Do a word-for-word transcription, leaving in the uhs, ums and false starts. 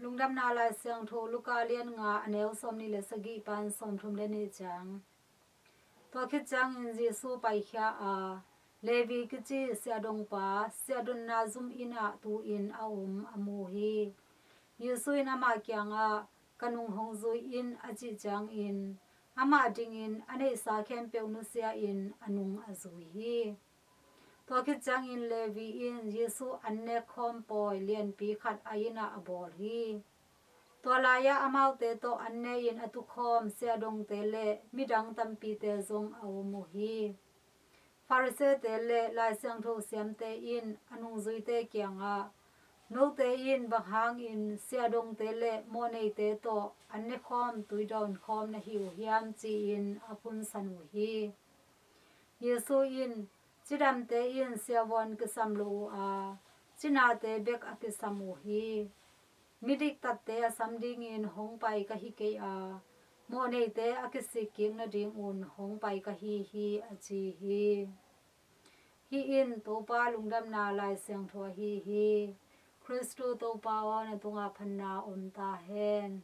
Lungdamna Lai Siangtho Luka lian nga, a neu sawmnih le sagih pan sawmthum le nih ciang. Tua khit ciangin Jesu paikhia a, Levi kici siahdongpa siahdonna zum innah tu-in a om a mu hi. Jesu in amah kiangah, "Ka nung hong zui in," a cih ciangin, amah dingin a neihsa khempeuh nusia-in a nung a zui hi. Tua khit ciangin Levi in Jesu an nek khawm pawi lianpi khat a innah a bawl hi. Tua lai-ah amaute tawh an ne-in a tukhawm siahdongte le midang tampite zong a om uh hi. Farisee-te le Lai Siangtho siamte in a nungzuite kiangah, "Note in bang hangin siahdongte le mawhneite tawh an ne khawm tuidawn khawm na hi uh hiam?" ci-in a phunsan uh hi. Jesu in, "Cidamte in siavuan kisam lo uh a, cinate bek a kisam uh hi. Midiktatte a sam dingin hong pai ka hi kei a, mawhneite a kisik kik nadingun hong pai ka hi hi," a ci hi. Hih in Topa Lungdamna Lai Siangtho ahi hi. Khristu Topa aw, na tungah phatna om ta hen.